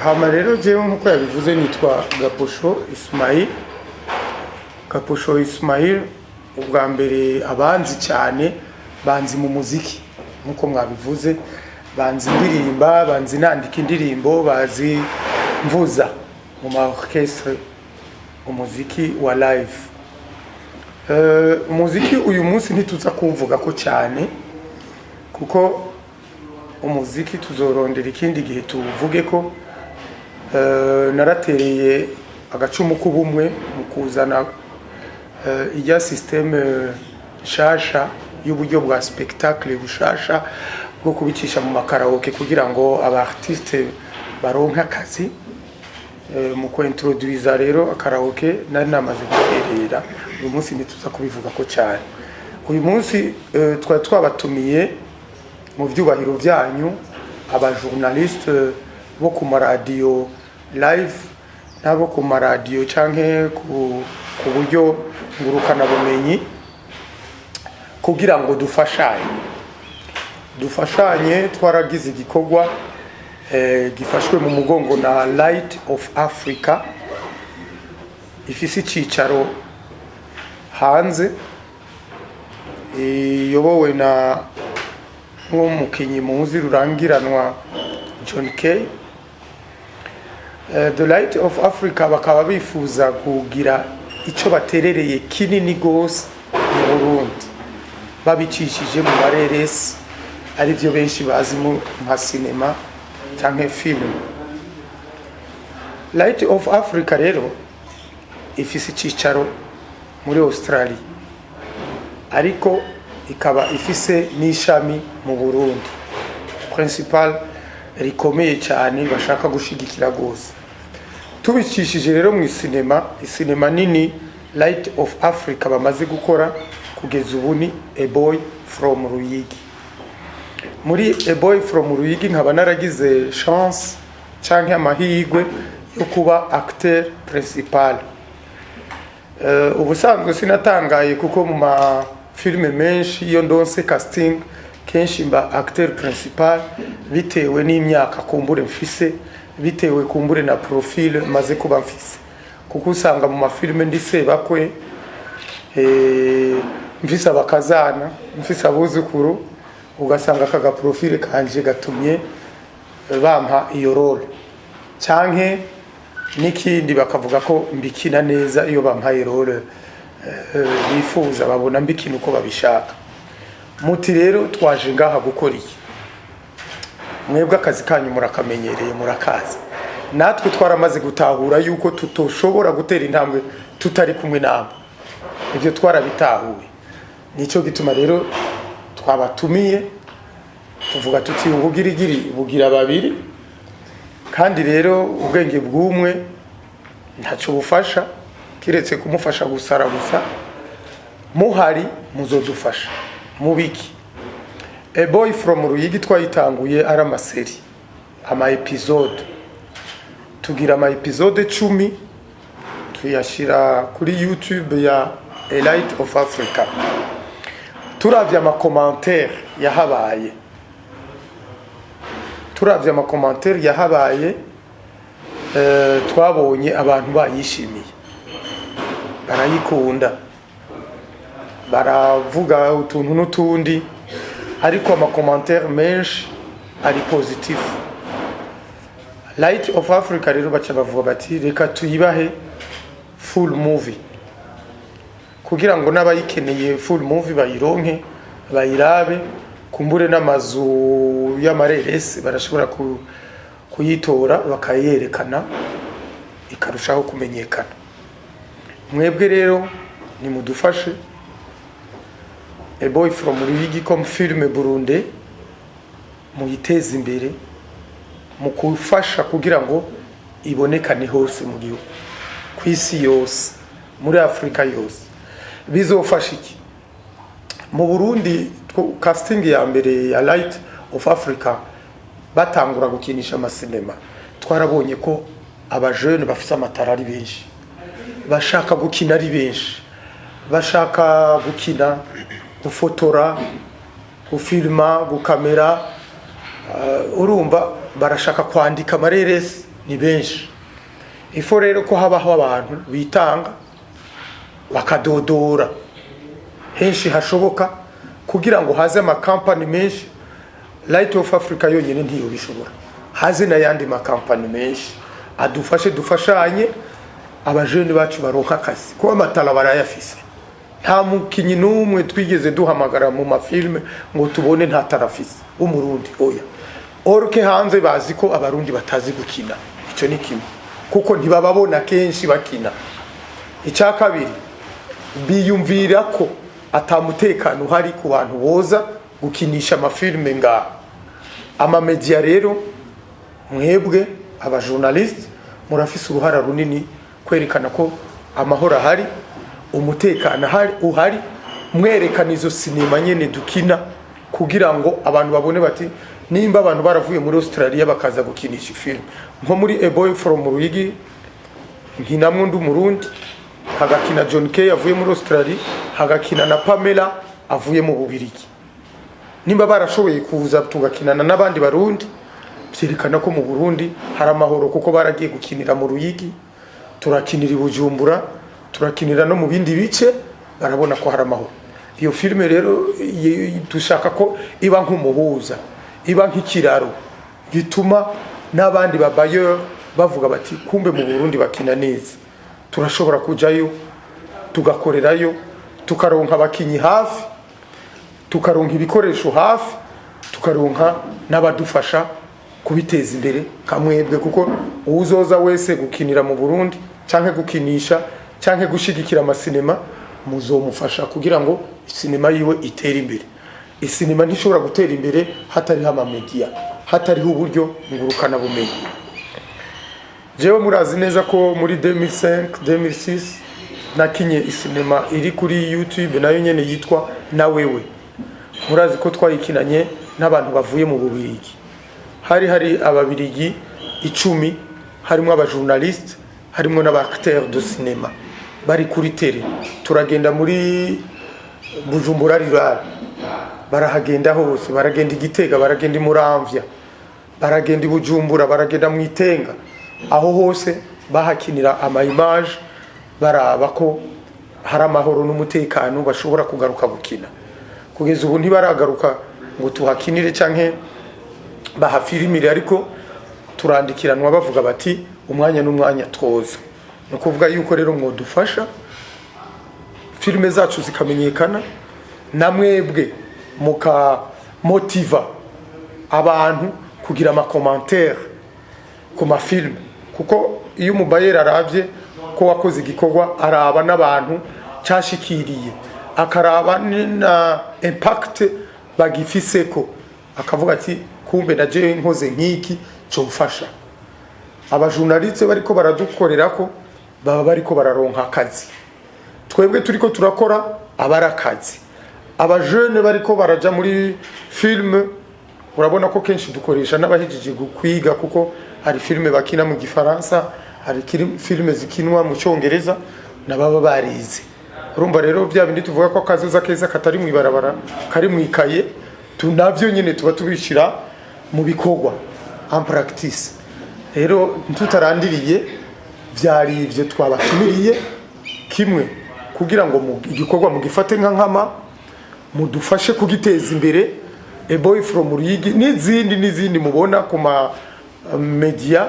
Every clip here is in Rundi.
Hama rero jewe, nkuko yabivuze, nitwa Gaposho Ismail. Gaposho Ismail, ubwa mbere abanzi cyane banzi mu muziki, nkuko mwabivuze, banzi ndirimba, banzi nandika indirimbo, bazi mvuza mu ma orchestre umuziki wa live. Umuziki uyu munsi ntituza kuwuvuga ko cyane, kuko umuziki tuzorondera ikindi gihe tuwuvuge ko. Naratereye agacumu k'ubumwe mu kuzana ijya système nshasha y'uburyo bwa spectacle bushasha bwo kubicisha mu makaraoke kugira ngo aba artiste baronke akazi. Mu kuintroduiza rero akaraoke nari namaze guterera. Uyu munsi ntituza kubivuga ko cyane. Uyu munsi twari twabatumiye mu byubahiro byanyu, aba journaliste bo ku maradiyo live n'abo ku maradiyo canke ku buryo ngurukanabumenyi, kugira ngo dufashanye. Twaragize igikorwa gifashwe mu mugongo na Light of Africa, ifise icicaro hanze, iyobowe na nk'umukinyi muzi rurangiranwa John Kay. The Light of Africa bakaba bifuza kugira icyo baterereye kinini gose mu Burundi babicishije mu mareresi, arivyo benshi bazi nka sinema canke film. Light of Africa rero ifise icicaro muri Australia, ariko ikaba ifise n'ishami mu Burundi principal rikomeye cyane bashaka gushigikira rwose. Tubicishije rero mu isinema, isinema nini Light of Africa bamaze gukora kugeza ubu ni A Boy from Ruyigi. Muri A Boy from Ruyigi nkaba naragize chance canke amahirwe yo kuba acteur principal. Ubusanzwe sinatangaye, kuko mu mafilime menshi iyo ndonse casting kenshi mba acteur principal, bitewe n'imyaka kumbure mfise, bitewe kumbure na profil maze kuba mfise, kuko usanga mu mafilime ndi sebakwe, mfise abakazana, mfise abuzukuru, ugasanga aka gaprofil kanje gatumye bampa iyo role, canke n'ikindi bakavuga ko mbikina neza. Iyo bampaye role bifuza, babona mbikina uko babishaka. Muti rero twaje ngaha gukora iki? Mwebwe akazi kanyu murakamenyereye, murakazi. Natwe twaramaze gutahura yuko tutoshobora gutera intambwe tutari kumwe namwe. Ibyo twarabitahuye. Nicyo gituma rero twabatumiye, tuvuga tuti ubugirigiri bugira babiri, kandi rero ubwenge bw'umwe ntacyo bufasha kiretse kumufasha gusara gusa. Muhari muzodufasha mubiki? A Boy from Ruyigi twayitanguye ari amaséries, ama épisodes. Tugira ama épisodes 10, tuyashyira kuri YouTube ya A Light of Africa. Turavye amacommentaires yahabaye, turavye amacommentaires yahabaye, twabonye abantu bayishimiye, barayikunda, baravuga utuntu n'utundi, ariko amacommentaires menshi ari positif. Light of Africa rero baca bavuga bati reka tuyibahe full movie, kugira ngo n'abayikeneye full movie bayironke, bayirabe. Kumbure n'amazu y'amareresi barashobora kuyitora bakayerekana, ikarushaho kumenyekana. Mwebwe rero nimudufashe A Boy from Ruyigi comme film burundais muyiteze imbere mu kufasha kugira ngo ibonekane hose mu gihugu, ku isi yose, muri Afurika yose. Bizofasha iki mu Burundi? Casting ya mbere ya Light of Africa, batangura gukinisha amasinema, twarabonye ko abajene bafise amatalents ari benshi, bashaka gukina ari benshi, bashaka gukina, gufotora, gufilma, gukamera, urumva barashaka kwandika amareresi. Ni benshi. Ifo rero ko habaho abantu bitanga, bakadodora henshi hashoboka kugira ngo haze amakampani menshi. Light of Africa yonyine ntiyobishobora, haze n'ayandi makampani menshi adufashe, dufashanye, abajene bacu baronka akazi, kuba amatara barayafise. Nta mukinyi n'umwe twigeze duhamagara mu mafilme ngo tubone nta tarafise w'Umurundi, oya. Or que hanze bazi ko Abarundi batazi gukina. Icyo ni kimwe, kuko ntibababona kenshi bakina. Icya kabiri, biyumvira ko atamutekano uhari ku bantu boza gukinisha amafilme ngaha. Amamedia rero, mwebwe abajournaliste murafise uruhara runini kwerekana ko amahoro ahari, umutekano ahari uhari, mwerekana izo sinema nyene dukina, kugira ngo abantu babone bati nimba abantu baravuye muri Australia bakaza gukinisha filime, nko muri A Boy from Ruyigi nkinamwo ndi Umurundi, hagakina John Kay avuye muri Australia, hagakina na Pamela avuye mu Bubirigi, nimba barashoboye kuza tugakinana n'abandi Barundi, byerekana ko mu Burundi hari amahoro, kuko baragiye gukinira mu Ruyigi, turakinira i Bujumbura, turakinira no mu bindi bice, barabona ko hari amahoro. Iyo filime rero dushaka ko iba nk'umuhuza, iba nk'ikiraro gituma n'abandi ba bailleurs bavuga bati kumbe mu Burundi bakina neza, turashobora kujayo tugakorerayo, tukaronka abakinyi hafi, tukaronka ibikoresho hafi, tukaronka n'abadufasha kubiteza imbere nka mwebwe. Kuko uwuzoza wese gukinira mu Burundi canke gukinisha canke gushigikira amasinema, muzomufasha kugira ngo isinema yiwe itere imbere. Isinema ntishobora gutera imbere hatariho amamedia, hatariho uburyo ngurukana bumenyi. Jewe murazi neza ko muri 2005, 2006 nakinye isinema iri kuri YouTube nayo nyene yitwa Na Wewe. Murazi ko twayikinanye n'abantu bavuye mu Bubirigi. Hari Ababirigi 10, harimo abajournaliste, harimo n'aba-acteurs de cinéma bari kuri terrain. Turagenda muri Bujumbura rural, barahagenda hose, baragenda i Gitega, baragenda i Muramvya, baragenda i Bujumbura, baragenda mu Itenga, aho hose bahakinira ama image, baraba ko hari amahoro n'umutekano, bashobora kugaruka gukina. Kugeza ubu ntibaragaruka ngo tuhakinire canke bahafirimire, ariko turandikiranwa, bavuga bati umwanya n'umwanya twoza. Ni ukuvuga yuko rero mwodufasha filime zacu zikamenyekana, na mwebwe mukamotiva abantu kugira amacommentaires ku mafilime, kuko iyo umubailleur arabye ko wakoze igikorwa, araba n'abantu cyashikiriye, akaraba na impact bagifiseko, akavuga ati kumbe na jewe nkoze nk'iki cyofasha. Abajournaliste bariko baradukorera ko baba bariko bararonka akazi, twebwe turiko turakora aba ari akazi. Abajene bariko baraja muri filme, urabona ko kenshi dukoresha n'abahejeje kwiga, kuko hari filime bakina mu Gifaransa, hari filime zikinwa mu Cyongereza, nababa barize. Urumva rero bya bindi tuvuga ko akazoza keza katari mu ibarabara, kari mu ikaye, navyo nyine tuba tubishira mu bikorwa, en practice. Rero tutarandiriye, byari ibyo twabatumiriye kimwe, kugira ngo igikorwa mugifate nka nkama, mudufashe kugiteza imbere, A Boy from Ruyigi n'izindi n'izindi mubona ku ma media,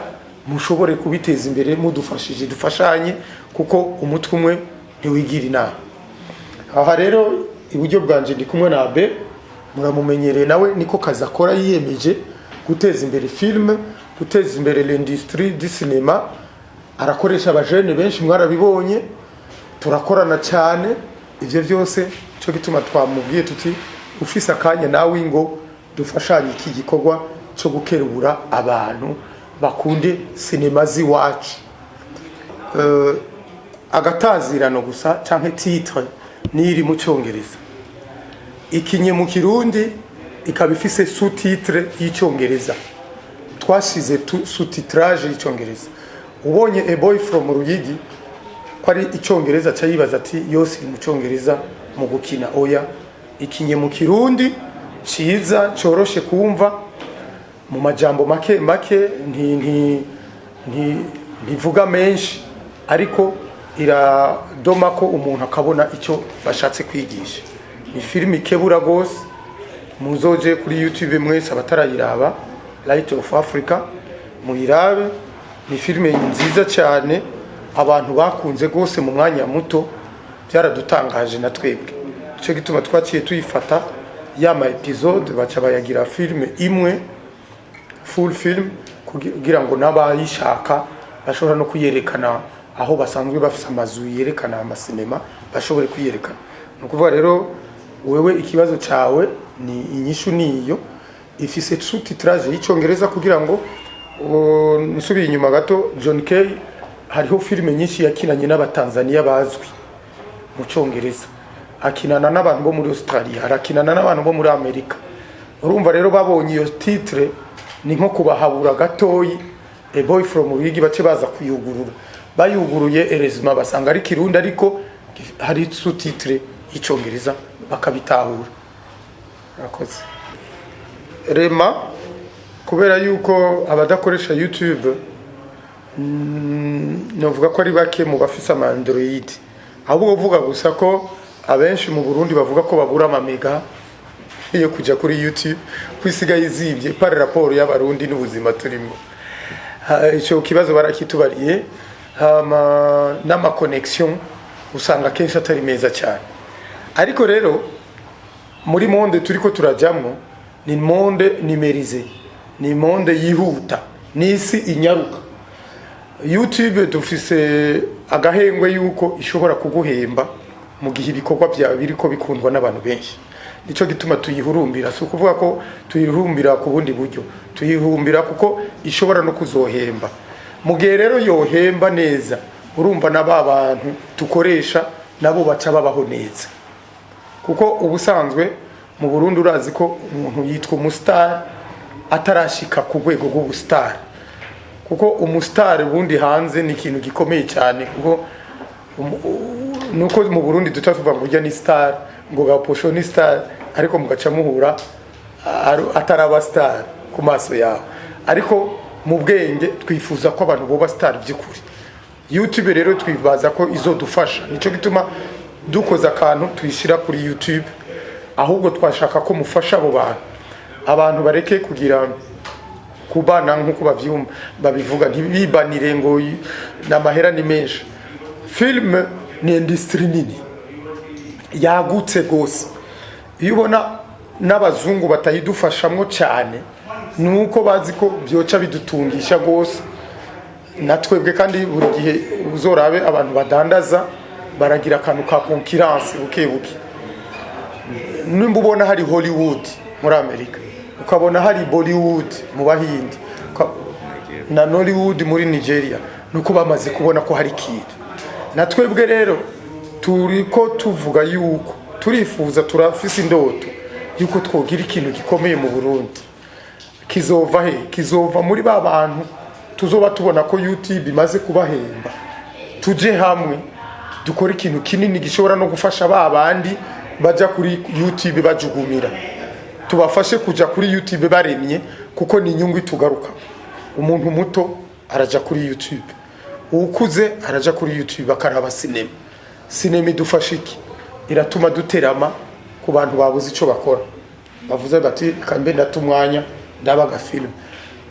mushobore kubiteza imbere mudufashije, dufashanye, kuko umutwe umwe ntiwigira inama. Aha rero iburyo bwanje ndi kumwe na Abe, muramumenyereye, nawe niko kazi akora, yiyemeje guteza imbere filime, guteza imbere l'industrie du cinéma. Arakoresha abajene benshi, mwarabibonye, turakorana cyane. Ibyo byose cyo gituma twamubwiye tuti ufise akanya nawe ngo dufashanye iki gikorwa cyo gukerubura abantu bakunde sinema z'iwacu. Agatazirano gusa canke titre niri mu Cyongereza, ikinye mu Kirundi, ikaba ifise sous-titre y'Icyongereza. Twashize sous-titrage y'Icyongereza. Ubonye A Boy from Ruyigi ko ari Icyongereza, aca yibaza ati yose iri mu Cyongereza mu gukina. Oya, ikinye mu Kirundi ciza, coroshe kumva, mu majambo make make. Nti nti Ntivuga menshi, ariko iradoma ko umuntu akabona icyo bashatse kwigisha. Ni filime ikebura rwose. Muzoje kuri YouTube mwese abatarayiraba, Light of Africa, muyirabe. Ni filime nziza cyane abantu bakunze rwose mu mwanya muto, byaradutangaje na twebwe. Nicyo gituma twaciye tuyifata ya ma épisodes, baca bayagira filime imwe, full film, kugira ngo n'abayishaka bashobora no kuyerekana aho basanzwe bafise amazu yerekana amasinema, bashobore kuyerekana. Ni ukuvuga rero, wewe ikibazo cyawe ni inyishu niyo ifise sous-titrage y'icyongereza. Kugira ngo nsubiye inyuma gato, John Kay hariho filime nyinshi yakinanye n'Abatanzaniya bazwi mu Cyongereza, akinana n'abantu bo muri Australia, arakinana n'abantu bo muri Amerika. Urumva rero, babonye iyo titre ni nko kubahabura gatoyi, "A Boy from Ruyigi", bace baza kuyugurura. Bayuguruye, erezima basanga ari Kirundi, ariko hari sous-titre y'Icyongereza, bakabitahura. Murakoze. Rema, kubera yuko abadakoresha YouTube novuga ko ari bake mu bafise ama Android, ahubwo uvuga gusa ko abenshi mu Burundi bavuga ko babura amamega yo kujya kuri YouTube, ko isigaye izibye par rapport y'Abarundi n'ubuzima turimo. Ico kibazo barakitubariye. Hama n'ama connexion usanga kenshi atari meza cyane. Ariko rero muri monde turiko turajamwo ni monde numérisé, ni monde yihuta, n'isi inyaruka. YouTube dufise agahengwe yuko ishobora kuguhemba mu gihe ibikorwa byawe biriko bikundwa n'abantu benshi. Nico gituma tuyihurumbira. Si ukuvuga ko tuyihurumbira ku bundi buryo, tuyihurumbira kuko ishobora no kuzohemba. Mu gihe rero yohemba neza, urumva na ba bantu dukoresha nabo baca babaho neza, kuko ubusanzwe mu Burundi urazi ko umuntu yitwa umusitari atarashika ku rwego rw'ubusitari, kuko umusitari ubundi hanze ni ikintu gikomeye cyane, kuko nuko mu Burundi duca tuvuga ngo ujya ni star, ngo gaposho ni star, ariko mugaca muhura ataraba star ku maso yawe. Ariko mu bwenge twifuza ko abantu boba star by'ukuri. YouTube rero twibaza ko izodufasha, nicyo gituma dukoze akantu tuyishyira kuri YouTube. Ahubwo twashaka ko mufasha abo bantu, abantu bareke kugira kubana nk'uko bavyumva babivuga, ntibibanire ngo n'amahera ni menshi. Film ni industrie nini yagutse gose. Iyo ubona n'abazungu batayidufashamwo cyane, ni uko bazi ko byoca bidutungisha gose na twebwe. Kandi buri gihe uzorabe abantu badandaza baragira akantu ka concurrence buke buke. Nimba ubona hari Hollywood muri Amerika, ukabona hari Bollywood mu Bahindi, na Nollywood muri Nigeria, nuko bamaze kubona ko hari ikintu. Na twebwe rero turiko tuvuga yuko turifuza, turafise indoto yuko twogira ikintu gikomeye mu Burundi. Kizova he? Kizova muri ba bantu tuzoba tubona ko YouTube imaze kubahemba, tuje hamwe dukore ikintu kinini gishobora no gufasha ba bandi baja kuri YouTube bajugumira, tubafashe kuja kuri YouTube baremye, kuko ni inyungu itugaruka. Umuntu muto araja kuri YouTube, uwukuze araja kuri YouTube akaraba sinema. Sinema idufasha iki? Iratuma duterama. Ku bantu babuze icyo bakora, bavuze bati: "Reka mbe ndata umwanya ndaba agafilme."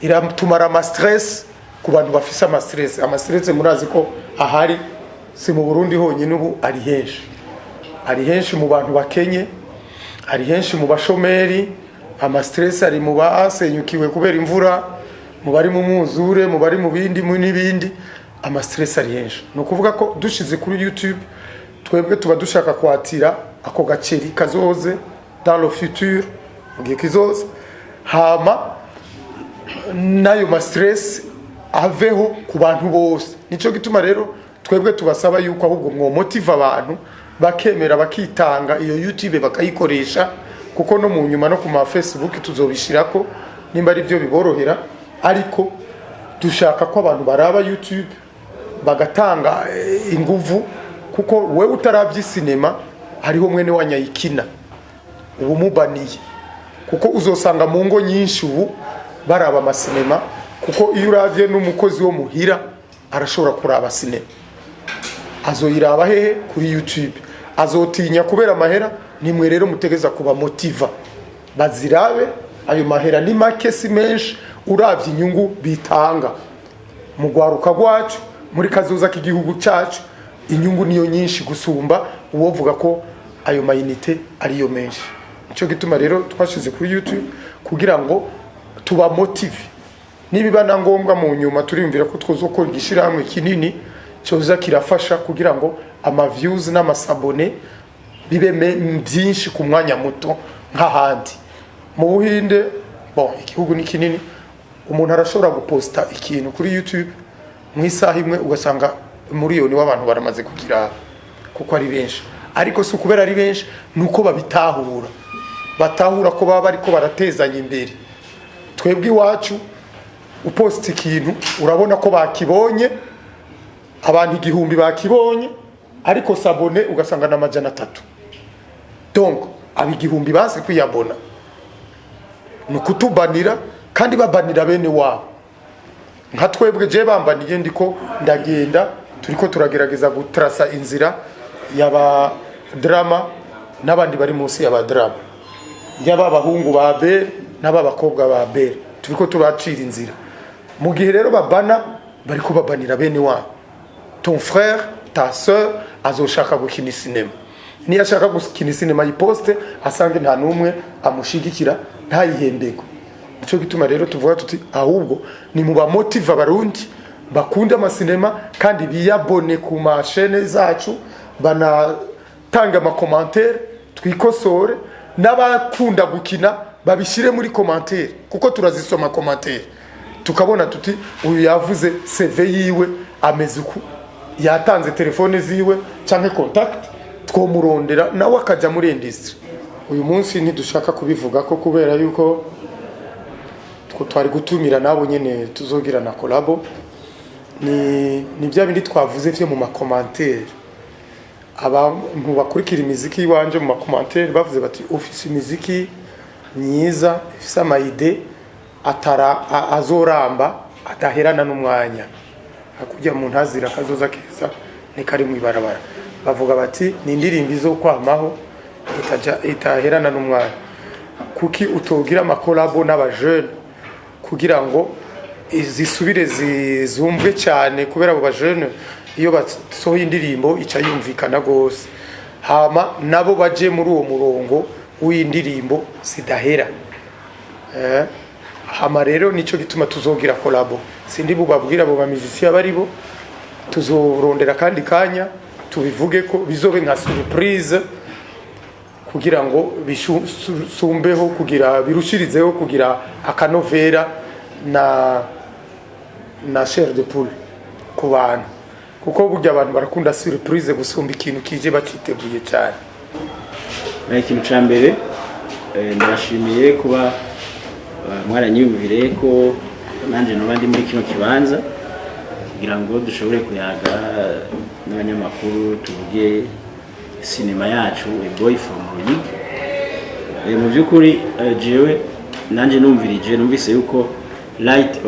Iratumara ama stress ku bantu bafise ama stress. Ama stress murazi ko ahari, si mu Burundi honyine, ubu ari henshi, ari henshi mu bantu bakenye, ari henshi mu bashomeri. Ama stress ari mu basenyukiwe kubera imvura, mu bari mu mwuzure, mu bari mu bindi mu n'ibindi. Ama stress ari henshi. Ni ukuvuga ko dushize kuri YouTube, twebwe tuba dushaka kwatira ako gaceri kazoze dans le futur, mu gihe kizoza, hama n'ayo ma stress aveho ku bantu bose. Nico gituma rero twebwe tubasaba yuko ahubwo mwomotiva abantu bakemera bakitanga, iyo YouTube bakayikoresha, kuko no mu nyuma no ku ma Facebook tuzobishirako nimba ari byo biborohera. Ariko dushaka ko abantu baraba YouTube bagatanga inguvu, kuko wewe utaravye sinema, hariho mwene wanyayikina ubu mubaniye, kuko uzosanga mu ngo nyinshi ubu baraba amasinema. Kuko iyo uravye n'umukozi wo muhira arashobora kuraba sinema. Azoyiraba hehe? Kuri YouTube. Azotinya kubera amahera. Nimwe rero mutegeza kuba motiva bazirabe. Ayo mahera ni make, si menshi, uravye inyungu bitanga mu rwaruka rwacu, muri kazoza k'igihugu cyacu. Inyungu niyo nyinshi gusumba uwovuga ko ayo ma unités ariyo menshi. Nicyo gituma rero twashize kuri YouTube kugira ngo tubamotive. Nibiba na ngombwa mu nyuma, turiyumvira ko twozokora igishirahamwe kinini cyoza kirafasha kugira ngo ama views n'ama s'abonner bibe byinshi ku mwanya muto nk'ahandi mu Buhinde. Bon, igihugu ni kinini, umuntu arashobora guposta ikintu kuri YouTube mu isaha imwe ugasanga miliyoni w'abantu baramaze kugira, kuko ari benshi. Ariko si ukubera ari benshi, ni uko babitahura, batahura ko baba bariko baratezanya imbere. Twebwe iwacu uposta ikintu, urabona ko bakibonye, abantu 1000 bakibonye, ariko s'abonner ugasanga na 300. Donc aba 1000 bazi kwiyabona ni ukutubanira, kandi babanira bene wabo. Nka twebwe, je bambaniye, ndiko ndagenda, turiko turagerageza gutrasa inzira y'aba Drama n'abandi bari munsi y'aba Drama, y'aba bahungu ba Bere n'aba bakobwa ba Bere, turiko turacira inzira. Mu gihe rero babana, bariko babanira bene wabo. Ton frère, ta sœur azoshaka gukina sinema, niyo ashaka gukina sinema yiposte, asange nta n'umwe amushigikira, ntayihembego. Nico gituma rero tuvuga tuti ahubwo ni mu bamotiva Abarundi bakunda amasinema kandi biyabone ku ma chaînes zacu, banatanga ama commentaires, twikosore, n'abakunda gukina babishyire muri commentaire, kuko turazisoma commentaire, tukabona tuti uyu yavuze CV yiwe ameze uku, yatanze telefone ziwe canke contact, twomurondera nawe akaja muri industry. Uyu munsi ntidushaka kubivuga ko kubera yuko twari gutumira nabo nyene tuzogira na collabo. Ni bya bindi twavuze vyo mu ma commentaires. Abantu bakurikira imiziki iwanje, mu ma commentaires bavuze bati ufise imiziki myiza, ifise ama idées atara azoramba, adaherana n'umwanya. Hakujya mu ntazira kazoza keza ntikari mu ibarabara. Bavuga bati ni indirimbo izokwamaho, itaherana n'umwanya. Kuki utogira ama collabo n'abajene kugira ngo zisubire zumvwe cyane? Kubera abo bajene iyo basohoye indirimbo ica yumvikana rwose, hama nabo baje muri uwo murongo w'indirimbo zidahera. Hama rero nico gituma tuzogira collabo. Sindi bubabwira abo ba musiciens bari bo, tuzorondera kandi kanya tubivuge ko bizobe nka surprise, kugira ngo bisumbeho, kugira birushirizeho kugira akanovera na chair de poule ku bantu, kuko burya abantu barakunda surprise gusumba ikintu kije baciteguye cyane. Ikintu cya mbere, ndabashimiye kuba mwaranyiyumvire ko nanjye nuba ndi muri kino kibanza kugira ngo dushobore kuyaga n'abanyamakuru, tuvuge sinema yacu A Boy from Ruyigi. Mu by'ukuri, jewe nanjye numvirije, numvise yuko Light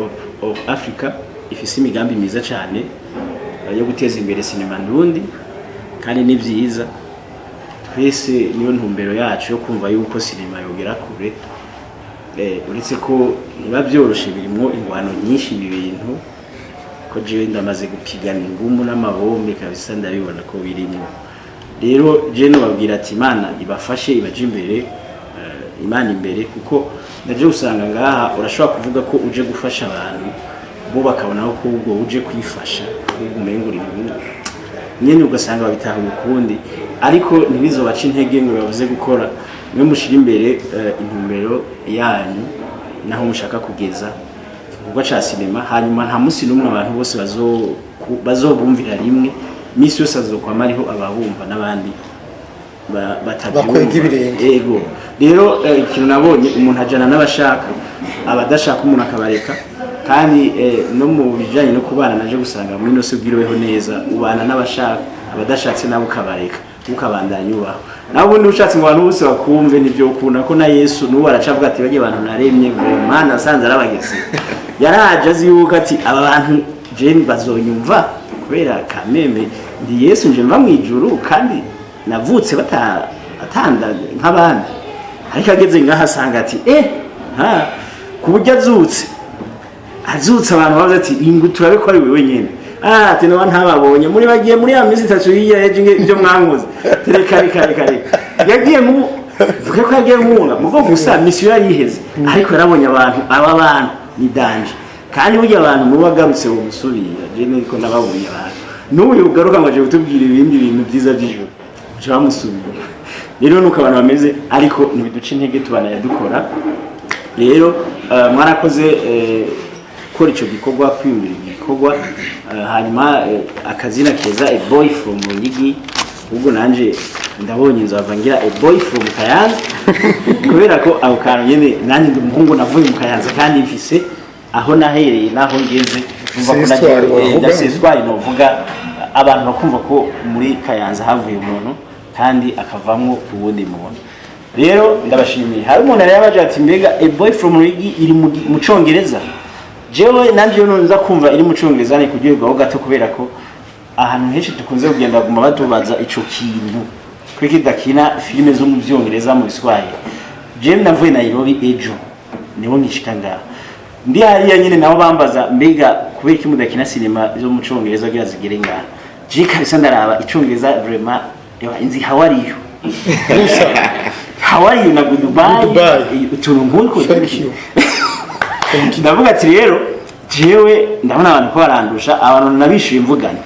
of Africa ifise imigambi myiza cyane yo guteza imbere sinema ndundi, kandi ni byiza. Twese niyo ntumbero yacu yo kumva yuko sinema yogera kure. Uretse ko ntiba byoroshe, birimwo ingwano nyinshi ibi bintu, ko jewe ndamaze gupigana ingumu n'amabombe kabisa, ndabibona ko birimwo. Rero je nobabwira ati Imana ibafashe, ibaje imbere, Imana imbere, kuko naje usanga ngaha urashobora kuvuga ko uje gufasha abantu, bo bakabona ko ubwo uje kwifasha, ahubwo umengo uri nyene, ugasanga babitahuye ukundi. Ariko ntibizobaca intege ngo babuze gukora. Mwe mushira imbere intumbero yanyu naho mushaka kugeza igikorwa ca sinema. Hanyuma nta munsi n'umwe abantu bose bazobumvira rimwe. Imisi yose azokwama ariho ababumva n'abandi batavyumva. Bakwega ibirenge. Ego rero, ikintu nabonye, umuntu ajana n'abashaka, abadashaka umuntu akabareka. Kandi no mu bijanye no kubana, naje gusanga muri no se ubwiriweho neza, ubana n'abashaka, abadashatse nabo ukabareka, ukabandanya ubaho. Nawe ubundi ushatse ngo abantu bose bakumve, ntivyo ukunda, ko na Yesu n'ubu aracavuga ati bagiye abantu naremye, vraiment nasanze arabageze. Yaraje azi yuko ati aba bantu je bazonyumva, kubera kameme ndi Yesu, nje mva mu ijuru kandi navutse batanda nk'abandi. Ariko ageze ngaha asanga ati ha ku buryo azutse abantu bavuze ati ingu turabe ko ari wewe nyene. Ati no ntababonye muri bagiye muri ya minsi 3 yiya ejo ibyo mwankoze. Reka, reka, reka, reka, yagiye mu vuga ko yagiye nkunga mugo gusa mission yari iheze, ariko yarabonye abantu, aba bantu ni danger. Kandi burya abantu muba bagarutse mu gusubira, je niko nababonye abantu n'ubu ugaruka ngo aje kutubwira ibindi bintu byiza by'ijuru, baca bamusubira. Rero nuko abantu bameze, ariko ntibiduca intege, tubana dukora. Rero mwarakoze gukora ico gikorwa, kwiyumvira igikorwa. Hanyuma akazina keza, A Boy from Ruyigi, ubwo nanje ndabonye nzava ngira A Boy from Kayanza, kubera ko ako kantu nyene nanjye ndi umuhungu navuye mu Kayanza kandi mfise aho nahereye naho ngeze. Numva ko Si histoire wavuga. Ndafise histoire novuga, abantu bakumva ko muri Kayanza havuye umuntu kandi akavamwo uwundi muntu. Rero ndabashimiye. Hari umuntu yari yabaje ati mbega A Boy from Ruyigi iri mu Congereza? Jewe nanje iyo nza kumva iri mu Congereza ni kuryoherwaho gato, kubera ko ahantu henshi dukunze kugenda baguma batubaza ico kintu, kuri kidakina filime zo mu Vyongereza, mu Biswahili. Jewe navuye Nairobi ejo, niho nkishika ngaha, ndi hariya nyine nabo bambaza mbega kubera iki mudakina sinema zo mu Congereza kugira zigere ngaha. Je kabisa ndaraba Icongereza vraiment, ewa inzi how are you Gusa. How are you na goodbye. Goodbye. Utuntu nk'utwo. Thank you. Ndavuga ati rero jewe ndabona abantu ko barandusha, abantu nabishuye mvugana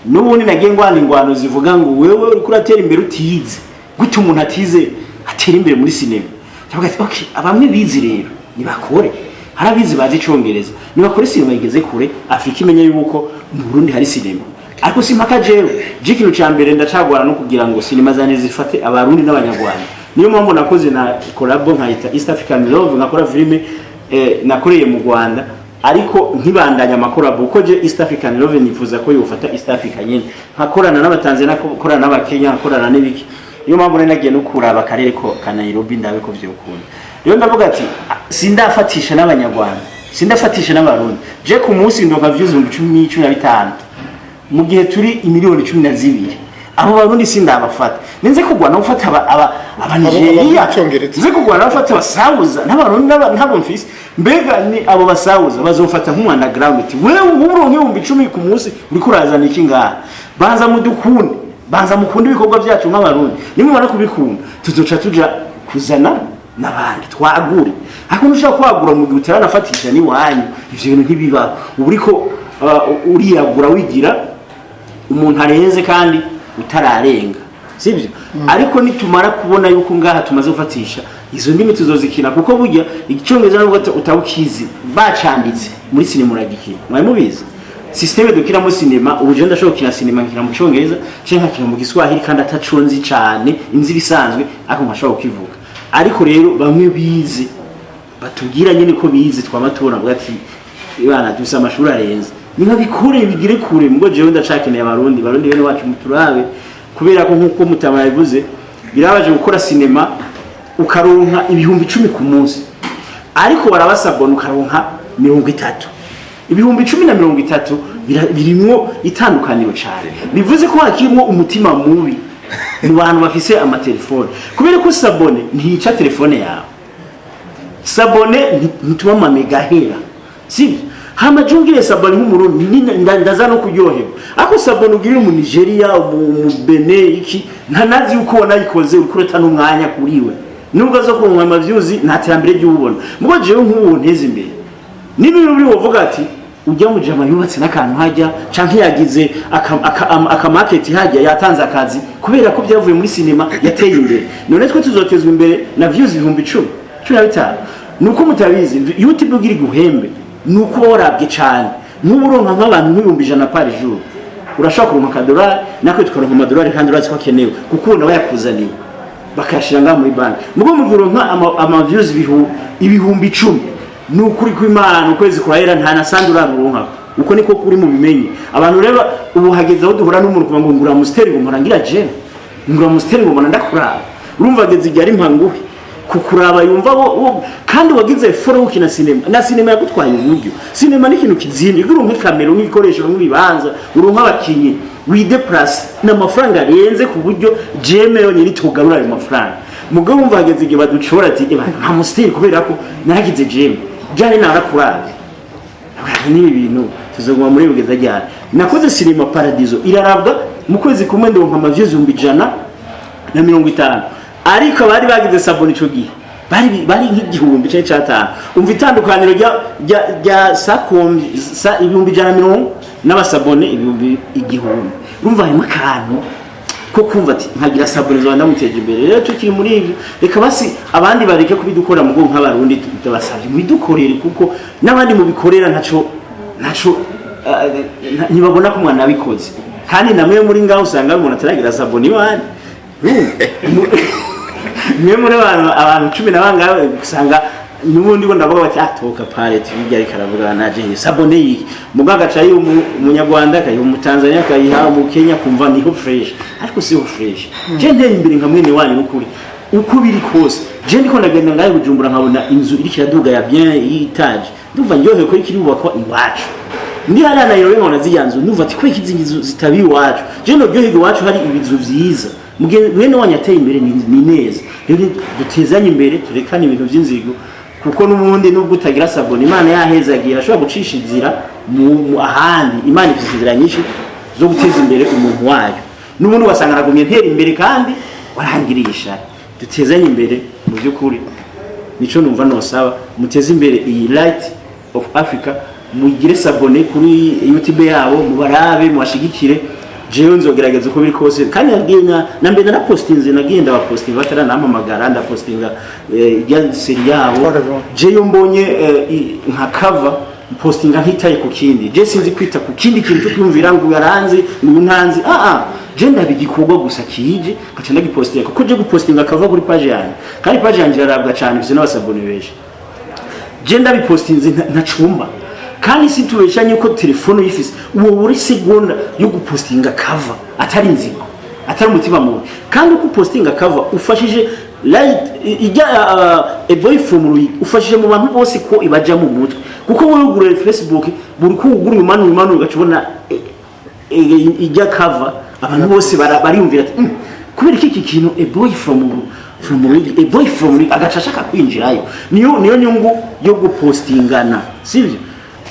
n'ubundi nagiye ngwana ingwano zivuga ngo wewe uriko uratera imbere utize, gute umuntu atize atera imbere muri sinema? Ndavuga ati okay, abamwe bizi rero nibakore, hari abizi bazi Icongereza, nibakore sinema igeze kure, Afurika imenye yuko mu Burundi hari sinema. Ariko si mpaka jewe, je ikintu ca mbere ndacagwana no kugira ngo sinema zanje zifate Abarundi n'Abanyarwanda. Niyo mpamvu nakoze na collabo nkayita East African Love, nkakora filime nakoreye mu Rwanda, ariko nkibandanya ama collabo, kuko je East African Love nifuza ko yofata East Africa nyene, nkakorana n'Abatanzania, nkakorana n'Abakenya, nkakorana n'ibiki. Niyo mpamvu nari nagiye no kuraba akarere ko ka Nairobi, ndabe ko vyokunda. Rero ndavuga ati sindafatisha n'Abanyarwanda, sindafatisha n'Abarundi. Je ku munsi ndonka views 10,000, 15,000, mu gihe turi imiliyoni 12. Abo Barundi sindabafata, ninze kugwana gufata aba Nigeria. Abavuga Icongereza. Nze kugwana bafata abasawuza n'Abarundi ntabo mfise. Mbega ni abo basawuza bazofata nk'umu underground ati wewe ubu uronka 10,000 ku munsi, uriko urazana iki ngaha? Banza mudukunde, banza mukunde ibikorwa byacu nk'Abarundi. Nimubara kubikunda, tuzoca tuja kuzana n'abandi twagure. Ariko ntushobora kwagura mu gihe utaranafatisha n'iwanyu. Ivyo bintu ntibibaho. Uba uriko uriyagura, wigira umuntu arenze kandi utararenga, sibyo? Ariko nitumara kubona yuko ngaha tumaze gufatisha, izo ndimi tuzozikina, kuko burya Icyongereza nubwo utawukizi bacanditse muri sinema uragikina. Mwari mubizi système dukiramo sinema ubu? Je ndashobora gukina sinema nkina mu Cyongereza canke nkakina mu Giswahili, kandi ataco nzi cane, inzi bisanzwe, ariko nkashobora kukivuga. Ariko rero bamwe bize batubwira nyine ko bize, twama tubona avuga ati bana dufise amashuri arenze, niba bikure bigire kure. Mugo jewe ndacakeneye Abarundi, Barundi bene wacu muturabe, kubera ko nkuko mutama yabivuze, birabaje gukora sinema ukaronka 10,000 ku munsi, ariko barabasabona ukaronka 30. 10,000 na 30 birimwo itandukaniro cyane. Bivuze ko hakirimo umutima mubi mu bantu bafise amatelefone, kubera ko s'abonner ntica telefone yawe, s'abonner ntituma amamega ahera, sibyo? Hama jungire s'abonner nk'Umurundi ndaza no kuryoherwa, ariko s'abonner ugirira mu Nigeria, mu Benin, iki ntanazi yuko wanayikoze, uriko urata n'umwanya kuriwe, nubwo azo kuronka ama views nta terambere ry'ubona. Mugo jewe nk'ubu nteze imbere niba uri wovuga ati ujya mu jama yubatse n'akantu hajya canke yagize aka market hajya, yatanze akazi kubera ko byavuye muri sinema, yateye imbere. None twe tuzotezwa imbere na views 10,000, 15,000? Nuko mutabizi, YouTube ugira iguhembe nuko uba warabwe cane. Nk'ubu uronka nk'abantu nk'100,000 par jour, urashobora kuronka akadolari, natwe tukaronka amadolari, kandi urazi ko akenewe kuko ubona bayakuzaniye bakayashira ngaha muri banki. Mugo mu gihe uronka ama views 10,000, ni ukuri kw'Imana, ukwezi kurahera nta na sandi uraruronka. Uko niko kuri mu bimenye. Abantu rero ubu hageze aho duhura n'umuntu kuva ngo ngura Amstel, ngo mpora ngira jene, ngura Amstel, ngo mpora ndakuraba. Urumva ageze igihe ari mpanguhe. kukuraba yumva wo kandi wagize effort yo gukina sinema, na sinema yagutwaye uburyo. Sinema ni ikintu kizimvye. Kugira uronke kamera, n'ibikoresho, n'ibibanza, uronke abakinyi, widéplace, n'amafaranga arenze ku buryo jeme yonyine itogarura ayo mafaranga. Mugabo wumva hageze igihe baducora ati: "Eba, nta musiteri," kubera ko naragize jeme byari narakuravye. N'ibi bintu tuzoguma muri bugeza ryari? Nakoze sinema Paradizo, irarabwa mu kwezi kumwe, ndonka amaviews 150,000, ariko abari bagize s'abonner ico gihe bari nk'igihumbi canke catanu. Umva itandukaniro rya sakombi sa 150,000 n'abas'abonnés 1000. Urumva harimo akantu ko kumva ati nkagira s'abonner zoba ndamuteje imbere. Rero tukiri muri ibyo, reka basi abandi bareke kubidukora mu nk'abarundi, tubasabye mubidukorere, kuko n'abandi mubikorera ntaco ntibabona ko umwana abikoze. Kandi namwe muri ngaho usanga umuntu ataragira s'abonner iwanyu. Mwe muri abantu cumi na bangahe, usanga n'ubundi ngo ndavuga bati: "Atoka pale tubijya," ariko aravuga naje s'abonner yiki. Mugabo agaca yiha umunyarwanda, akayiha umutanzania, akayiha umukenya, kumva niho fresh, ariko siho fresh. Je nteye imbere nka mwene wanyu, n'ukuri uko biri kose. Je ndiko ndagenda ngahe Bujumbura, nkabona inzu iriko iraduga ya bien y'étage, ndumva ndyohewe ko ikiri bubakwa iwacu. Ndi hariya Nairobi, nkabona ziriya nzu, ndumva ati kubera iki izi nzu zitaba iwacu? Je noryoherwa iwacu hari ibizu vyiza. Mwene wanyu ateye imbere ni neza. Rero dutezanye imbere, turekane ibintu vy'inzigo, kuko n'ubundi nubwo utagira s'abonner, Imana yahezagira ashobora gucisha inzira mu ahandi. Imana ifite inzira nyinshi zo guteza imbere umuntu wayo. N'ubundi ugasanga aragumye ntera imbere kandi warangiriye ishari. Dutezanye imbere mu by'ukuri, nico numva nosaba. Muteze imbere iyi Light of Africa, mugire s'abonner kuri YouTube yabo, mubarabe, mubashigikire. Jewe nzogerageza uko biri kose. Kandi nagiye na mbere narapostinze, nagiye ndabapostinga bataranampamagara, ndapostinga ijya série yabo. Twarabibonye. Jewe mbonye nka cover, postinga ntitaye ku kindi. Je sinzi kwita ku kindi kintu cyo kwiyumvira ngo yaranzi, ngo ntanzi. Je ndabigikorwa gusa kije, nkaca ndagipostinga, kuko je gupostinga cover kuri page yanjye, kandi page yanjye irarabwa cyane, ifise n'abas'abonnés benshi. Je ndabipostinze ntacumba. Kandi si tubeshanye ko telefone uyifise, uwo buri segonda yo gupostinga cover, atari inzigo, atari umutima mubi. Kandi uko upostinga cover, ufashije light ijya A Boy from Ruyigi, ufashije mu bantu bose ko ibaja mu mutwe, kuko wowe ugura Facebook, buri ko ugura umanura umanura, ugaca ubona ijya cover, abantu bose bariyumvira ati: Kubera iki kintu A Boy from Ruyigi, A Boy from Ruyigi," agaca ashaka kwinjirayo. Niyo nyungu yo gupostingana, sibyo?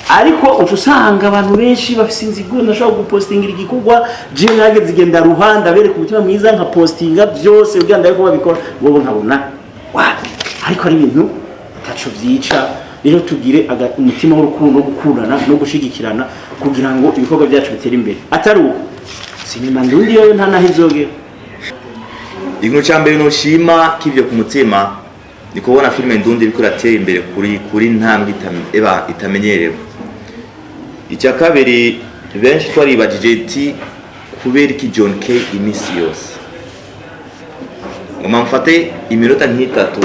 Ariko uca usanga abantu benshi bafise inzigo. Ndashobora gupostingira igikorwa, jewe nageze igenda ruhanda bereka umutima mwiza, nka postinga byose kugira ndabe ko babikora bobo, nkabona wapi, ariko ari ibintu ataco vyica. Rero tugire umutima w'urukundo wo gukundana no gushigikirana kugira ngo ibikorwa byacu bitere imbere. Atari uko, sinema ndundi yoyo nta naho izogera. Ikintu cya mbere noshima kivyo ku mutima ni kubona filime ndundi iriko iratera imbere kuri ntambwe eba itamenyerewe. Icya kabiri, benshi twaribagije iti kubera iki John K iminsi yose? Ngoma mfate iminota nk'itatu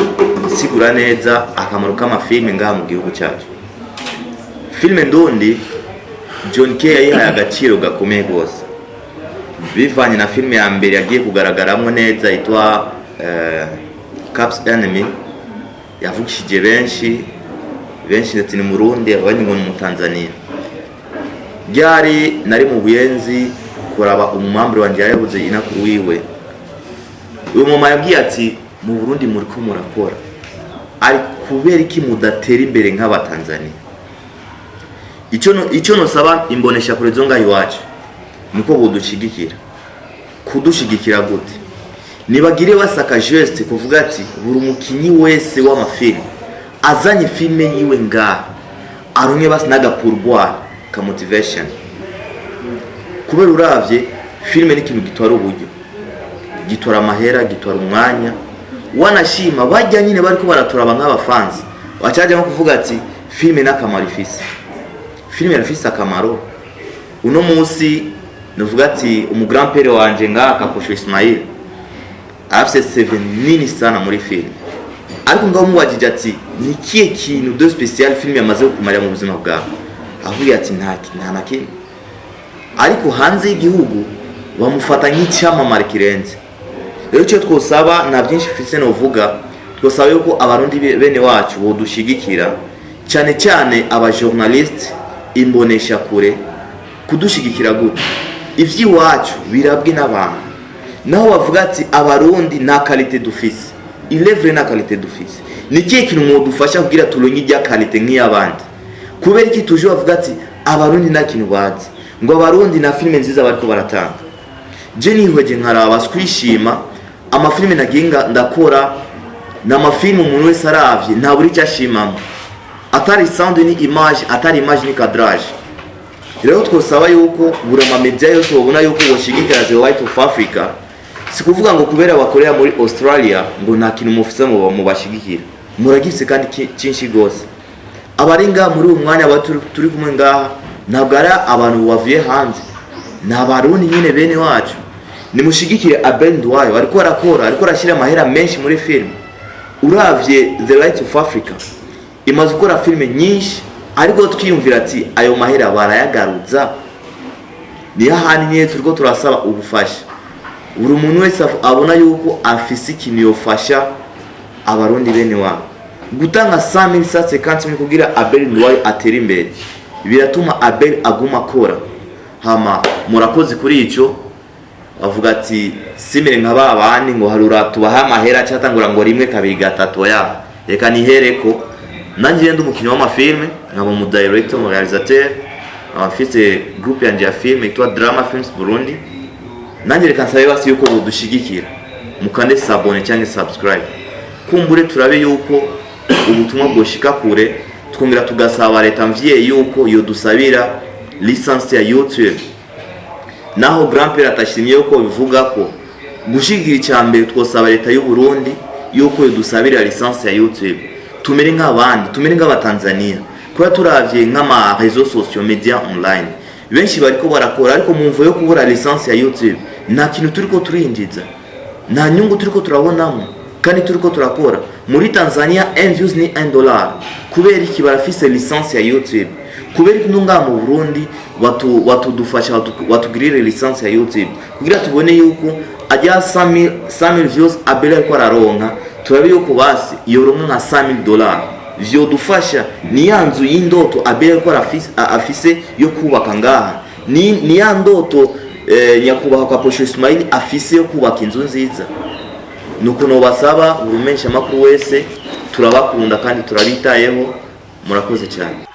nsigura neza akamaro k'amafilime ngaha mu gihugu cyacu. Filime ndundi, John K yayihaye agaciro gakomeye rwose, bivanye na filime ya mbere yagiye kugaragaramo neza yitwa Caps Enemy, yavugishije benshi benshi, ndetse ni Murundi, abandi ngo ni Umutanzania. Ryari nari mu Buyenzi kuraba umumambure wanje yabuze inakuru wiwe. Uyu mama yabwiye ati: "Mu Burundi muriko murakora, ari kubera iki mudatera imbere nk'Abatanzania?" Icyo nosaba imbonesha kure zo ngaho iwacu niko bodushigikira. Kudushigikira gute? Nibagire basaka geste kuvuga ati buri umukinyi wese w'amafilme azanye filme yiwe ngaha aronke basi n'agapourboire ka motivation, kubera uravye filme ni ikintu gitwara uburyo, gitwara amahera, gitwara umwanya. Wanashima bajya nyine bariko baraturaba nk'abafanzi, bacaja nko kuvuga ati filme n'akamaro ifise. Filme irafise akamaro. Uno munsi nuvuga ati umu grand père wanje ngaha, Kakosho Ismail, afise CV nini sana muri filme, ariko ngaho mubajije ati ni ikihe kintu de spécial filme yamaze kukumarira mu buzima bwawe, avuga ati nta na kimwe. Ariko hanze y'igihugu bamufata nk'icyamamare kirenze. Rero icyo twosaba, nta byinshi mfise novuga. Twasaba yuko Abarundi bene wacu bodushigikira, cyane cyane aba journaliste, imbonesha kure. Kudushigikira gute? Ivy'iwacu birabwe n'abantu, naho bavuga ati Abarundi nta qualité dufise. Il est vrai, nta qualité dufise. Ni ikihe kintu mwodufasha kugira turonke irya qualité nk'iy'abandi? Kubera iki tuje bavuga ati Abarundi nta kintu bazi, ngo Abarundi na filime nziza bariko baratanga? Je nihweje nkaraba, twishima amafilime nagiye ndakora. Ni amafilime umuntu wese aravye ntabura icyo ashimamo, atari sound ni image, atari image ni cadrage. Rero twosaba yuko buri amamedia yose babona yuko boshigikira The Light of Africa. Si kuvuga ngo kubera bakorera muri Australia ngo nta kintu mufise mubashigikira. Muragifise kandi cyinshi gose. Abari ngaha muri uyu mwanya, aba turi kumwe ngaha, ntabwo ari abantu bavuye hanze, ni Abarundi nyine bene wacu. Nimushigikire Abel Nduwayo, ariko arakora, ariko arashyira amahera menshi muri filime. Uravye The Light of Africa imaze gukora filime nyinshi, ariko twiyumvira ati ayo mahera barayagaruza? Niyo ahandi nyine turiko turasaba ubufasha. Buri muntu wese abona yuko afise ikintu yofasha Abarundi bene wabo, gutanga 100,000, 150,000 kugira Abel Nduwayo atere imbere, biratuma Abel aguma akora. Hama murakoze kuri ico. Bavuga ati simire nka ba bandi ngo harura tubaha amahera, cyatangura ngo rimwe, kabiri, gatatu. Oya, reka nihereko nanjye ndi umukinnyi w'amafilme, nkaba umu director, umu réalisateur, nkaba mfise groupe yanje ya filme yitwa Drama Films Burundi. Nanjye reka nsabe basi yuko bodushigikira, mukande s'abonner cyangwa subscribe, kumbure turabe yuko ubutumwa bwoshika kure. Twongera tugasaba leta mvyeyi yuko yodusabira licence ya YouTube. Naho grand père atashimye yuko bivuga ko gushigikira, icya mbere twosaba leta y'u Burundi yuko yodusabira licence ya YouTube, tumere nk'abandi, tumere nk'Abatanzania. Kuba turavye nk'ama réseaux sociaux, media online, benshi bariko barakora, ariko mu mvo yo kubura licence ya YouTube nta kintu turiko turinjiza, nta nyungu turiko turabonamo kandi turiko turakora. Muri Tanzania 1 views ni 1 dollar. Kubera iki? Barafise licence ya YouTube. Kubera iki ngaha mu Burundi batudufasha batugirire licence ya YouTube kugira tubone yuko ajya 100,000 views Abel ariko araronka, turabe yuko basi yoronka nka 100,000 dollars, vyodufasha. Ni ya nzu y'indoto Abel ariko afise yo kubaka ngaha, ni ya ndoto nyakubahwa Kaposho Ismail afise yo kubaka inzu nziza. Nuko nobasaba buri umenyesha amakuru wese, turabakunda kandi turabitayeho. Murakoze cyane.